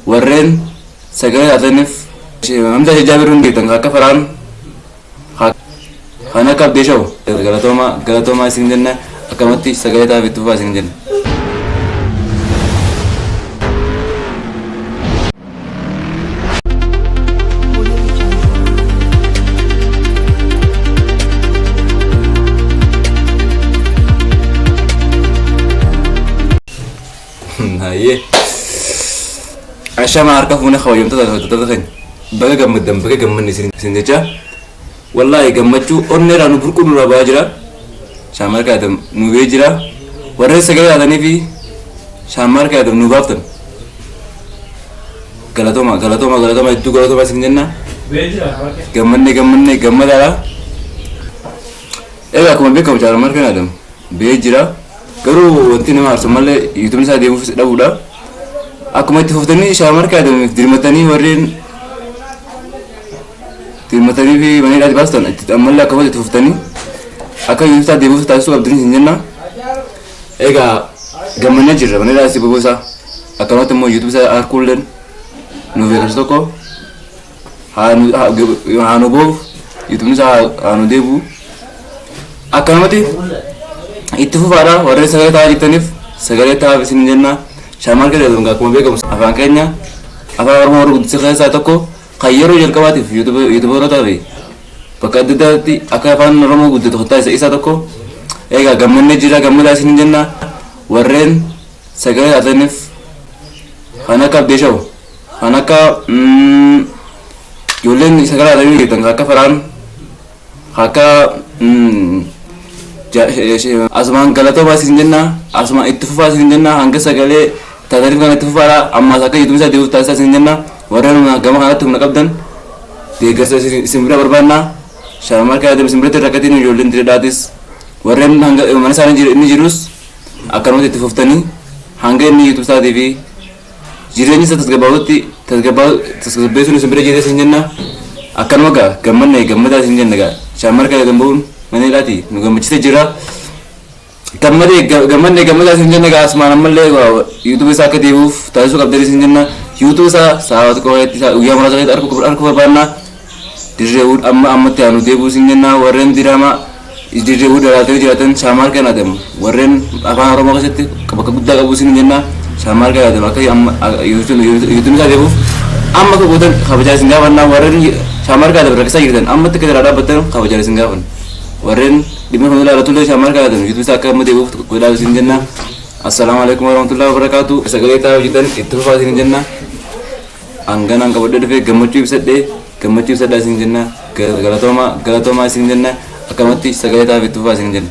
Warreen sagalee taataniif Hamza Jaabir hundi akka Faraan kan akka Abdii Shaw galatoomaa galatoomaa isin jenna, akkamatti sagalee taa'aaf itti fufaa isin jenna. Audio Jungle. Hayyee. Ashama, harka fuune, kabajamtoota hordoftoota keenya. Baga gammaddan, baga gammanne isin jecha. Wallaahi gammachuu onneerraa nu burquu nurraa ba'aa jira. Shamarka Adam nu ga'ee jira. Warreen sagalee taatanii fi Shamarka Adam nu baaftan. Galatooma, galatooma, galatooma, hedduu galatooma isin jenna. Gammanne, gammanne, gammadaadha. Egaa akkuma beekamu Shamarka Adam ba'ee jira. Garuu wanti nama aarsu malee YouTubeni isaa deemuuf dhabuudha. Akkuma itti fuftanii Shamarka Adamiif dirmatanii, warreen dirmatanii fi mana hidhaatti baastan, itti ammallee akkuma itti fuftanii akka YouTube isaa deemuuf taasisuu qabdanii isin jenna. Egaa gammannee jirra mana hidhaatti boboo isaa. Akkanumatti immoo YouTube isaa harkuulleen nu beekamsa tokko haa nu boof, YouTubeni isaa haa nu deebi'u. Akkanumatti itti fufaadha, warreen sagalee ta'aa jirtaniif sagalee ta'aaf isin jenna. Shamarka jedhamu akkuma beekamu afaan keenya afaan Oromoo warra guddise keessaa tokko, kan yeroo jalqabaatiif YouTuberootaa fi bakka adda addaatti akka afaan Oromoo guddatu kan taasise isaa tokko. Egaa gammannee jira, gammadaa isin jenna. Warreen sagalee taataniif kan akka Abdii Shaw, kan akka ijoolleen sagalee taatanii jirtan, kan akka Faraan, akka asumaan galatoomaa isin jenna, asumaan itti fufaa isin jenna. Hanga sagalee taataniif kan itti fufaadha, ammaas akka YouTube isaa deebiif taasisaa isin jenna. Warreen gama kanatti humna qabdan deeggarsa isin bira barbaanna. Shamarka Adam isin biratti rakkatiin, ijoolleen diredhaatis, warreen hanga mana isaanii inni jirus akkanumatti itti fuftanii hanga inni YouTube isaatii fi jireenya isa tasgabbaa'utti tasgabbeessuun isin bira jiree isin jenna. Akkanuma gaa gammanne, gammadaa isin jenna. Gaa Shamarka Adam ba'uun mana hidhaati nu gammachiisee jira. Gammadee, gammanne, gammadaa isin jenna. Gaa asumaan ammallee YouTube isaa akka deebi'uuf taasisuu qabdan isin jenna. YouTube isaa sa'a xiqqoo keessatti, guyyaa muraasa keessatti arguu barbaanna. Dirreewwan amma ammatti aanu deebi'uu isin jenna. Warreen diraamaa Dirreewwan dhalaaltanii jiraatan, Shamarka Adam warreen afaan Oromoo keessatti bakka guddaa qabu isin jenna. Shamarka Adam akka amma YouTube isaa deebi'uuf amma akka gootan kabajaa isin gaafanna. Warreen Shamarka Adam rakkisaa jirtan ammatti akka jalaa dhaabbattan kabajaa isin gaafanna. Warreen dhimma kun ilaallatullee Shamarka Adam YouTube isaa akka amma deebi'uuf godhaa isin jenna. Assalaamu alaikum warahmatullahi wabarakatuh. Sagalee ta'aa hojjetan itti fufaa isin jenna. Hanganaan qabadhee dhufee gammachuu ibsadhee, gammachuu ibsadhaa isin jenna. Galatoomaa, galatoomaa isin jenna. Akkanumatti sagalee ta'aaf itti fufaa isin jenna.